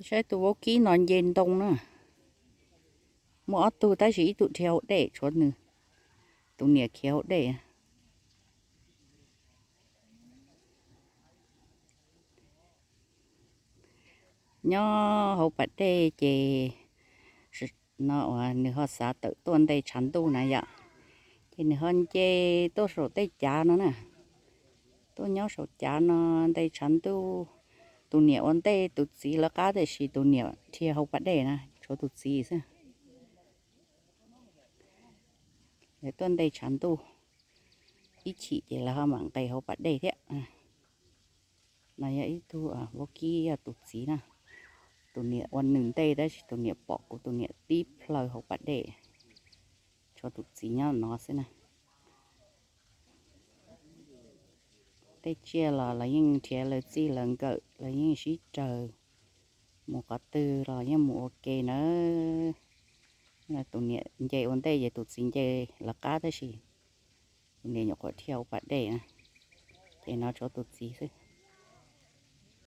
Saib tus vaub kib no nce ntoo na. Muaj ob tug tab sis ib tug dhia hauv dej, tshuav nws tus niam khiav hauv dej. Nyob hauv pas dej ces no uas nws ho xav tawm tuaj nte tshav ntuj na yom. Ces nws ho nce tuaj saum tej cav no na, tuaj nyob saum cav no nte tshav ntuj. Tus niam ua ntej tus txiv lawv qab tiam sis tus niam dhia hauv pas dej na, tshuav tus txiv xwb. Lawv tuaj nte tshav ntuj ib chim ces lawv ho mam nqes hauv pas dej thiab. No yog ib tug vaub kib yog tus txiv na. Tus niam ua nws ntej tab sis tus niam pom kuv tus niam tib plhaw hauv pas dej. Tshuav tus txiv nyob no xwb na. Tej tsiaj los lawv yeej nrhiav lawv txij lawv nkawm, lawv yeej sib raws mus qhov twg los yeej mus ua ke na. Tus niam nce ua ntej ces tus txiv nce lawv qab tab sis tus niam nyuam qhuav dhia hauv pas dej na. Ces no tshuav tus txiv xwb.